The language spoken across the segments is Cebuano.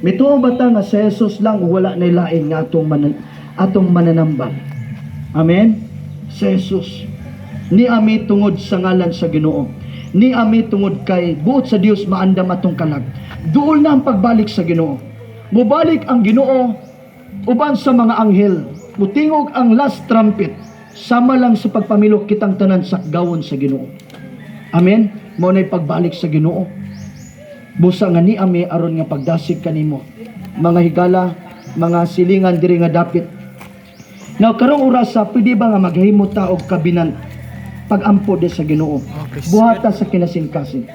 Mituo ba ta nga si Jesus lang, wala na lain nga atong mananambal? Amen? Si Jesus. Ni ami tungod sa ngalan sa Ginoo. Ni ami tungod kay buot sa Dios maandam atong kalag. Duol na ang pagbalik sa Ginoo. Mubalik ang Ginoo uban sa mga anghel. Mutingog ang last trumpet. Sama lang sa pagpamilok, kitang tanan sakgawon sa Ginoo. Amen. Mao na'y pagbalik sa Ginoo. Busa nga ni ami aron nga pagdasig kanimo. Mga higala, mga silingan diri nga dapit. Now karong orasa, pwede ba nga maghimo ta og covenant pagampo di sa Ginoo? Oh, praise Buhata sa kinasingkasing.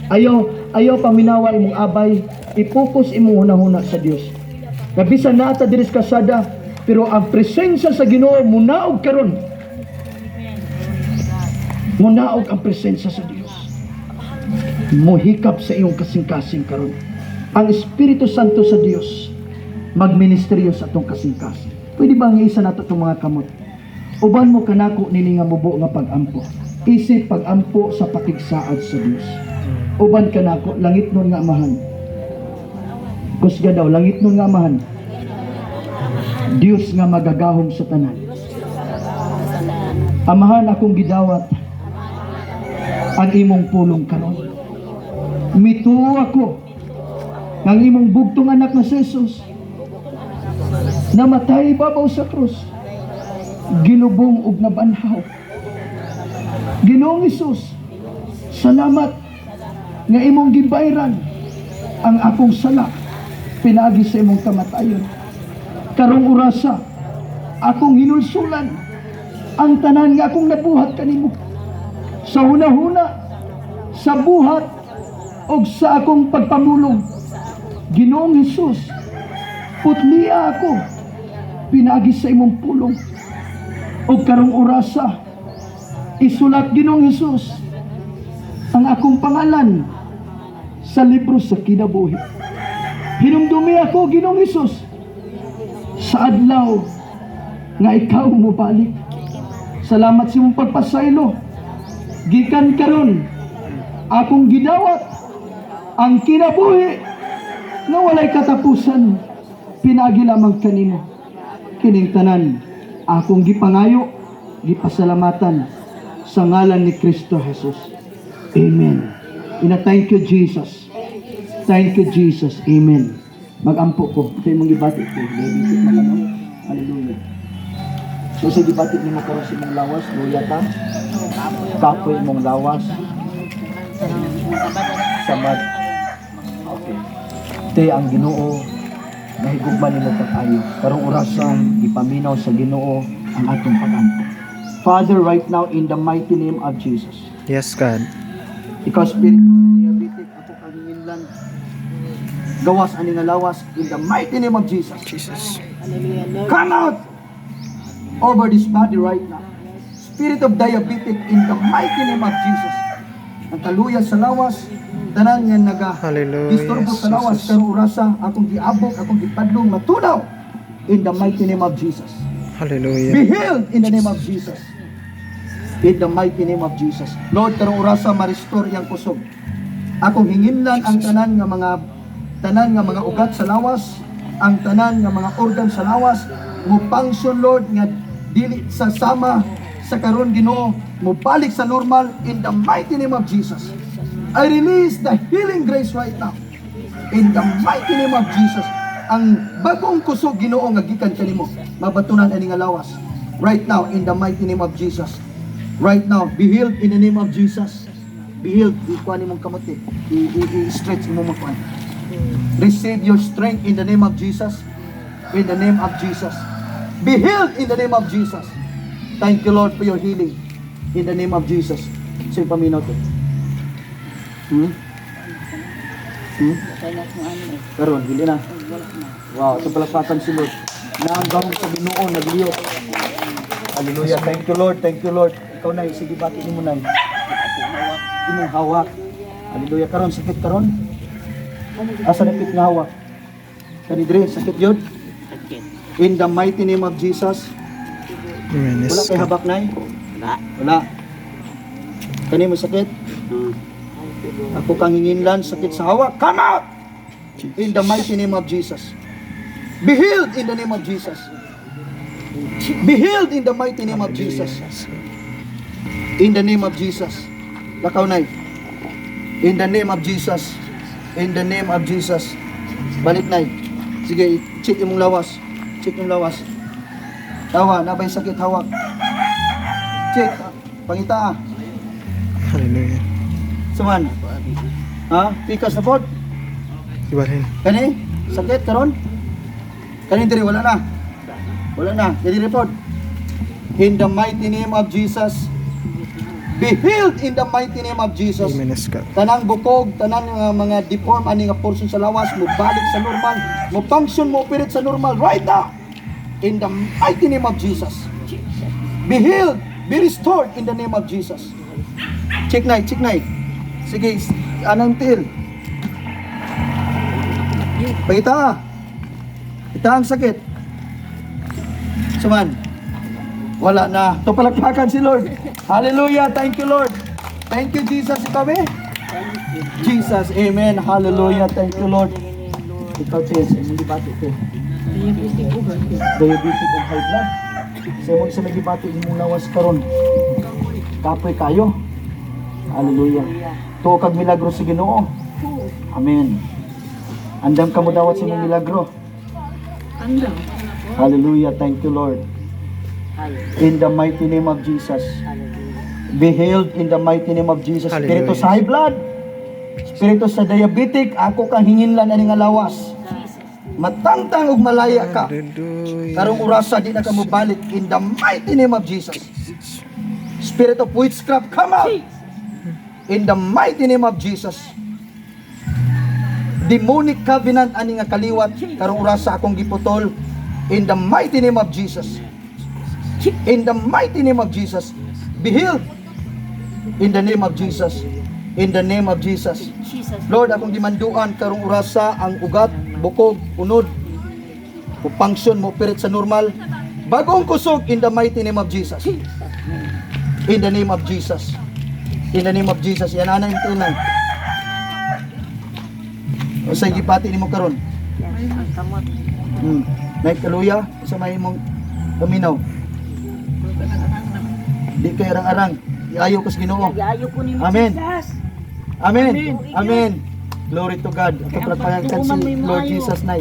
Ayaw ayaw paminawa imong abay, i-focus imong hunahuna sa Dios. Nga bisan naa ta diri sa kasada, pero ang presensya sa Ginoo munaog karon. Munaog ang presensya sa Dios. Muhikap sa iyong kasing-kasing karon. Ang Espiritu Santo sa Dios magministeryo sa atong kasing-kasing. Pwede ba nga isa nato itong mga kamot? Uban mo kanako nini nga mubo nga pag-ampo. Isip pag-ampo sa pakigsaad sa Dios. Uban kanako, langitnon nga Amahan. Kusga daw, langitnon nga Amahan. Dios nga magagahom sa tanan. Amahan, akong gidawat ang imong pulong karon. Mituo ako ng imong bugtong anak na si Jesus namatay babaw sa krus, gilubong ug nabanhaw. Ginoong Hesus, salamat nga imong gibayran ang akong sala pinaagi sa imong kamatayon. Karong orasa, akong hinulsulan ang tanan nga akong nabuhat kanimo sa hunahuna, sa buhat ug sa akong pagpamulong. Ginoong Hesus, putlia ako pinaagi sa imong pulong. Ug karong orasa, isulat, Ginoong Hesus, ang akong pangalan sa libro sa kinabuhi. Hinumdumi ako, Ginoong Hesus, sa adlaw nga ikaw mobalik. Salamat sa imong pagpasaylo. Gikan karon, akong gidawat ang kinabuhi nga walay katapusan pinaagi lamang kanimo. Kining tanan akong gipangayo, gipasalamatan sa ngalan ni Kristo Jesus. Amen. Ina, thank you, Jesus. Thank you, Jesus. Amen. Magampo ko. Ito yung gibati ko. Hallelujah. So sa gibati nimo karon sa imong lawas, luya ta? Kapoy imong lawas. Samad. Okay. Te, ang Ginoo nahigugma nimo pag-ayo. Karong orasa, gipaminaw sa Ginoo ang atong pag-ampo. Father, right now, in the mighty name of Jesus. Yes, God. Ikaw, spirit of diabetic, ako kang hinginlan. Gawas ani nga lawas in the mighty name of Jesus. Jesus. Come out over this body right now. Spirit of diabetic, in the mighty name of Jesus. Ang kaluya sa lawas, tanan nga naga Hallelujah. disturbo sa lawas Jesus. karong orasa, akong giabok, akong gipadlong, matunaw in the mighty name of Jesus. Hallelujah. Be healed in the name of Jesus. In the mighty name of Jesus. Lord, karong orasa ma-restore iyang kusog. Akong hinginlan ang tanan nga mga ugat sa lawas, ang tanan nga mga organ sa lawas, mo function, Lord, nga dili sa sama sa karon, Ginoo, mo balik sa normal in the mighty name of Jesus. I release the healing grace right now. In the mighty name of Jesus. Ang bagong kusog, Ginoo, nga gikan kanimo, mabatunan ani nga lawas. Right now, in the mighty name of Jesus. Right now, be healed in the name of Jesus. Be healed. Ikuha nimong kamot eh. I-stretch imo makuan. Receive your strength in the name of Jesus. In the name of Jesus. Be healed in the name of Jesus. Thank you, Lord, for your healing. In the name of Jesus. Sa'yo paminaw to. Hmm? Karon, hindi na. Wow, ito palakpakan si Lord. Naanggahom sa Ginoo, nagliyok. Hallelujah. Thank you, Lord. Thank you, Lord. Ikaw na, sige, bati nimo na. Imong hawak. Hallelujah. Karon, sakit karon? Asa napit nga hawak? Kani dire, sakit yun? In the mighty name of Jesus. Amen. Wala Yes, kay God. habak, nay? Wala. Wala. Kani mo sakit? Ako kang hinginlan, sakit sa hawak. Come out! In the mighty name of Jesus. Be healed in the name of Jesus. Be healed in the mighty name of Jesus. Yes, God. In the name of Jesus. Lakaw, Nay. In the name of Jesus. In the name of Jesus. Balik, Nay. Sige, check imong lawas. Check imong lawas. Tawa, naa bay sakit, hawak. Check. Pangita ah. Hallelujah. Suman. Ha? Pikas na pod. Ibalhin. Kani? Sakit karon? Kani diri wala na. Wala na. Diri report. In the mighty name of Jesus. Be healed in the mighty name of Jesus. Amen. Yes, God. Tanang bukog, tanang mga deform ani nga portion sa lawas mo balik sa normal, mo function, mo operate sa normal right now. In the mighty name of Jesus. Be healed, be restored in the name of Jesus. Check, Nay, check, Nay. Sige, anong tiil? Pangita ah. Ita ang sakit. Suman. Wala na. Ito palakpakan si Lord. Hallelujah. Thank you, Lord. Thank you, Jesus. Ikaw, be? Jesus. Amen. Hallelujah. Thank you, Lord. Ikaw, Chase. Imong gibati ko. Diabetic ug high blood. Sa imong sa nagibati imong lawas karon. Kapoy kayo. Hallelujah. Tuo kag milagro sa Ginoo. Amen. Andam ka mo dawat sa imong milagro. Andam. Hallelujah. Thank you, Lord. In the mighty name of Jesus. Be healed in the mighty name of Jesus. Hallelujah. Espiritu sa high blood. Espiritu sa diabetic, ako kang hinginlan ani nga lawas. Matangtang ug malaya ka. Hallelujah. Karong orasa di na ka mobalik in the mighty name of Jesus. Spirit of witchcraft, come out. In the mighty name of Jesus. Demonic covenant ani nga kaliwat karong orasa akong giputol in the mighty name of Jesus. In the mighty name of Jesus. Be healed. In the name of Jesus. In the name of Jesus. Jesus. Lord, akong gimanduan karong orasa ang ugat, bukog, unod, o function mo operate sa normal. Bagong kusog in the mighty name of Jesus. In the name of Jesus. In the name of Jesus. Yan ana yung tunay. O sa gipati nimo karon. Ang kamot. Nay kaluya sa may imong paminaw. Di kay arang-arang. Iayo ko sa Ginoo. Nag-aayo ko ni Amen. Jesus. Amen. Amen. Glory to God. Ato Kaya palakpakan si pagtuuman mo yung Lord maayo. Jesus, Nay.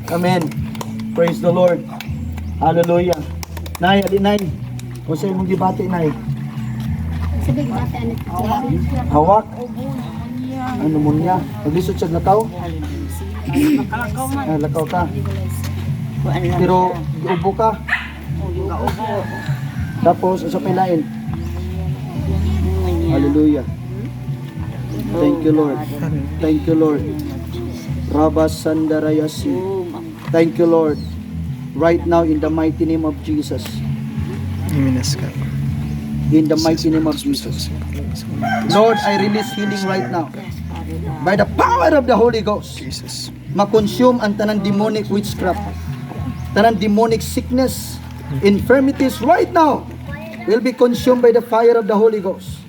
Amen. Praise the Lord. Hallelujah. Nay, ali, Nay. Kung sa imong gibati, Nay. Sabi bata ano? Hawak. Ano mo niya? Paglisod siya lakaw? Makalakaw man. Ah, lakaw ka. Kuan lang Pero siya. giubo ka. Kaubo. Tapos sa pilain. Pneumonia. Hallelujah. Thank you, Lord. Thank you, Lord. Rabba Sandarayasi. Oh, ma'am. Thank you, Lord. Right now, in the mighty name of Jesus. Amen. Yes, God. In the mighty name of Jesus. Lord, I release healing right now. Yes, Father God. By the power of the Holy Ghost, Jesus. makonsume ang tanang demonic witchcraft, tanang demonic sickness, infirmities right now will be consumed by the fire of the Holy Ghost.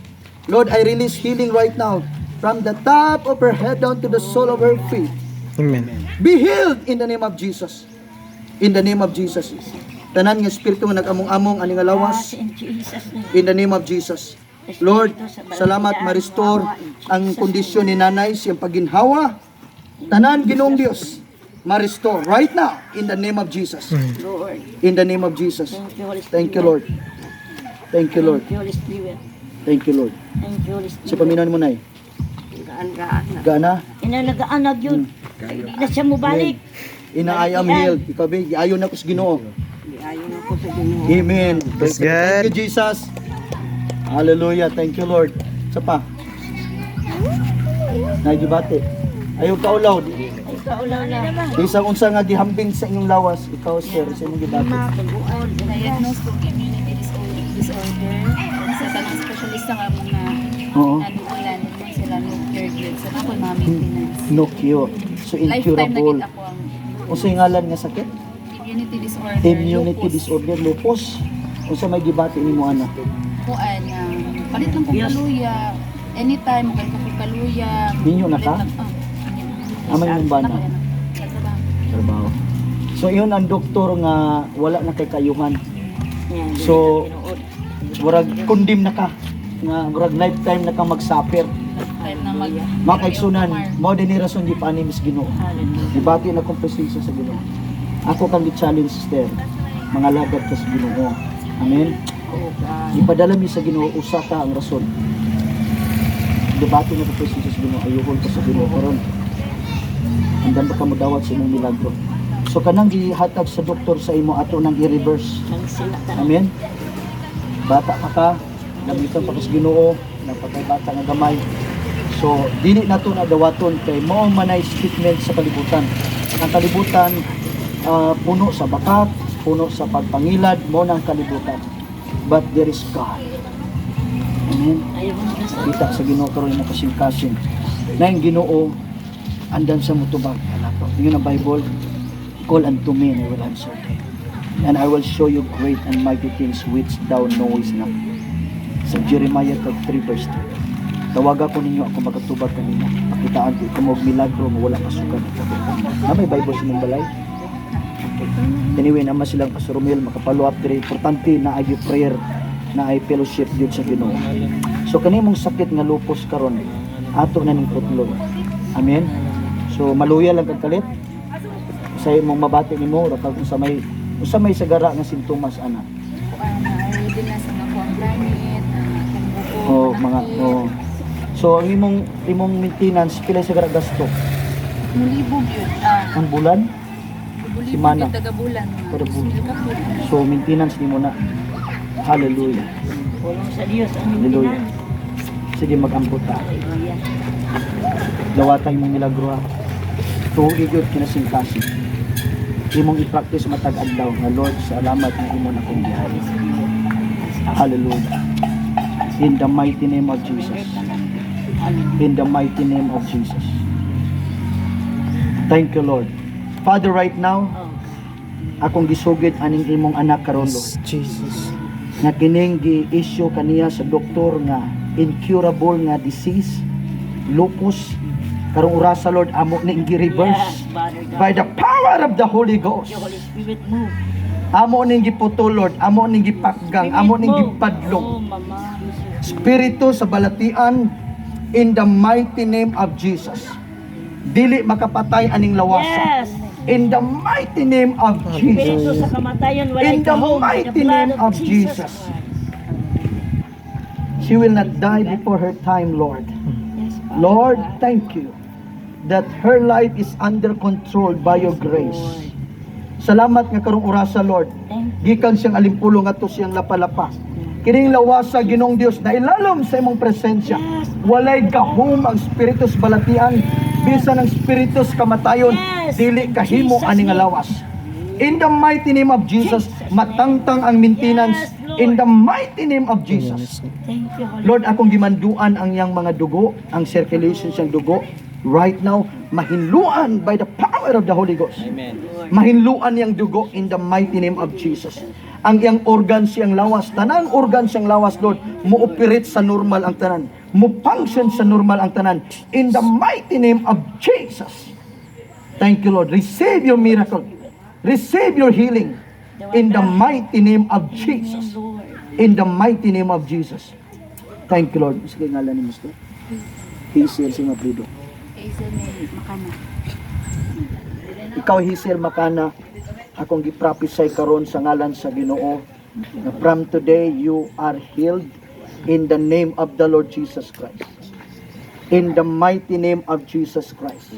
Lord, I release healing right now from the top of her head down to the sole of her feet. Amen. Be healed in the name of Jesus. In the name of Jesus. Tanan nga espiritu nga nag-among-among ani nga lawas Yes, in Jesus' name. in the name of Jesus. Lord, salamat ma-restore ang kondisyon ni nanay siyang paginhawa. Tanan Ginoong Dios, ma-restore right now in the name of Jesus. Lord. In the name of Jesus. Thank you, Holy Spirit. Thank you, Lord. Thank you, Lord. Thank you, Holy Spirit. Thank you, Lord. Thank you, Holy Spirit. Sa paminaw mo, Nay. Gaan, gaan na. Gana, Inalagaan na yun. Hindi na siya mubalik. Ina, I am healed. Ikaw ba, ayon na ko sa Ginoo. Ayaw na ko sa Ginoo. Amen. Praise Thank God. you, Jesus. Hallelujah. Thank you, Lord. Sa pa. Nagibate. Ayaw kaulaw. Ay, kaulaw na. Isang unsa nga gihambing sa inyong lawas, ikaw, sir, sa imong gibati. Kaguol. Diagnosed og immunity disorder. Sa tanang specialista nga mga naduulan man sila, no cure gyud. So ako mga maintenance. No cure. So Lifetime na incurable. gid ako ang Unsa yung ngalan nga sakit? Immunity disorder. Immunity Lupus. Disorder, lupus. Unsa may gibati nimo, ana? Kuan nga palit lang kong kaluya. Anytime mo ko kaluya. Ninyo na ka? Palit lang- ah, ninyo. Amay mong bana? Nagtrabaho. Trabaho. So yun ang doktor nga wala na kay kayuhan. Yan, dili So, na tinuod. Murag condemn na ka nga murag lifetime na ka magsuffer. Time na mag Mga kaigsunan, mao din ni rason gipaani mis Ginoo. Hallelujah. Gibati na kong presensya sa Ginoo. Ako kang gi-challenge, sister. Mga lagad ka sa Ginoo. Amen. Oh God. Gipadala mi sa Ginoo usa ka ang rason. Debate na kong presensya sa Ginoo, ayuhon ka sa Ginoo karon. Andam ba ka modawat sa imong milagro? So kanang gihatag sa doktor sa imo ato nang i-reverse. Nang sila tanan. Amen. Bata pa ka, gamiton pa ka sa Ginoo, napatay bata nga gamay. So dili nato na dawaton kay mao manay statement sa kalibutan. Ang kalibutan puno sa bakat, puno sa pagpangilad, mao na ang kalibutan. But there is God. Amen. Ayaw mo na sa Kita sa Ginoo karon imong kasing-kasing. Na ang Ginoo andan sa mutubag anak. Yun ang Bible, "Call unto me and I will answer thee. And I will show you great and mighty things which thou knowest not." Sa Jeremiah 3 verse 2. Tawaga ko ninyo ako magatubag kanina. Pakitaan ko ikaw og milagro nga wala pasukan. Na may Bible sa imong balay? Okay. Anyway, naman silang Pastor Romel, makapalo up dire. Importante na ay prayer, na ay fellowship gyud sa Ginoo. So kani mong sakit nga lupus karon, ato na ning putlon. Amen. So maluya lang kag kalit. Sa imong mabati nimo ra kag usa may sagara nga sintomas ana. Ay, din na sa mga kuang planet, buko, O mga o. So ang imong maintenance pila sagara gasto? Mulibog yun. Ang bulan? Mulibog Simana. yun, taga bulan. Mga Kada bulan. 2,000 ka po. So maintenance nimo na. Hallelujah. Pulong sa Dios ang Hallelujah. maintenance. Sige, mag-ambot ta. Hallelujah. Dawatay mong milagro ha. Tuig yun kinasingkasing. Imong i-practice matag adlaw nga, "Lord, salamat nga imo na kong gihalit." Hallelujah. In the mighty name of Jesus. In the mighty name of Jesus. Thank you, Lord. Father, right now, akong gisugid aning imong anak karon, Lord. Yes, Jesus. Nga kining gi-issue kaniya sa doktor nga incurable nga disease, lupus, karong orasa, Lord, amo ning gi-reverse Yes, Father God. by the power of the Holy Ghost. Your Holy Spirit move. Amo ning giputol, Lord, amo ning gipakgang, amo ning Spirit move. gipadlong. Oh, mama. Spirito sa balatian, in the mighty name of Jesus. Dili makapatay aning lawasa. Yes. In the mighty name of Espiritu Jesus. sa kamatayan, walay In the kahom. By the mighty blood name of Jesus. Christ. She will not die before her time, Lord. Yes, Father Lord, God. thank you that her life is under control by your grace. Salamat nga karong orasa, Lord. Thank Gikan siyang Alimpulo ngadto siyang Lapalapa. Kining lawasa, Ginoong Dios, na ilalom sa imong presensya. Walay gahom ang spiritus balatian, bisan ang spiritus kamatayon, dili kahimo Jesus' ani nga name. lawas. In the mighty name of Jesus, Jesus' matangtang ang maintenance. Yes, Lord. In the mighty name of Jesus. Thank you, Holy Lord, akong gimanduan ang iyang mga dugo, ang circulation siyang dugo. Right now, mahinluan by the power of the Holy Ghost. Amen. Mahinluan niyang dugo in the mighty name of Jesus. Ang iyang organ siyang lawas, tanang organ siyang lawas, Lord, mo-operate sa normal ang tanan. Mo-function sa normal ang tanan. In the mighty name of Jesus. Thank you, Lord. Receive your miracle. Receive your healing. In the mighty name of Jesus. Lord. In the mighty name of Jesus. Thank you, Lord. Sige, ngalan ni Mr. Hazel Singabrido. Hazel may Makana. Ikaw, Hazel Makana, akong giprophesy karon sa ngalan sa Ginoo na from today you are healed in the name of the Lord Jesus Christ. In the mighty name of Jesus Christ.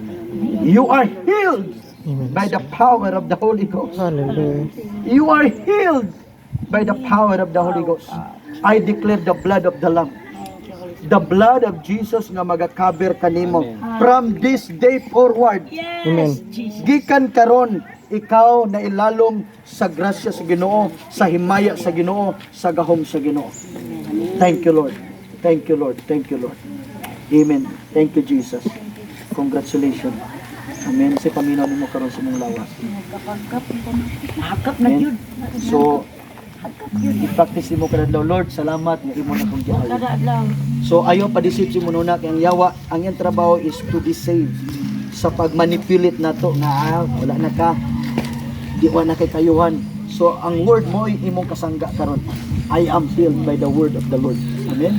You are healed Amen. by the power of the Holy Ghost. Hallelujah. You are healed by the power of the Holy Ghost. I declare the blood of the Lamb. The blood of Jesus nga magacover kanimo from this day forward. Yes, Amen. Jesus. Gikan karon ikaw na ilalom sa grasya sa Ginoo, sa himaya sa Ginoo, sa gahom sa Ginoo. Thank you, Lord. Thank you, Lord. Thank you, Lord. Amen. Thank you, Jesus. Congratulations. Amen. Sa paminaw nimo karon sa imong lawas. Hakap na Amen. yun. So, i-practice nimo kada adlaw, "Lord, salamat nga imo na kong giayo." Kada adlaw. So ayaw pa-deceive si Mununa kay ang yawa, ang iyang trabaho is to deceive. Sa pagmanipulate nato nga ah, wala na ka, di wa na kay kayuhan. So ang word mo ay imong kasangga karon. I am filled by the word of the Lord. Amen.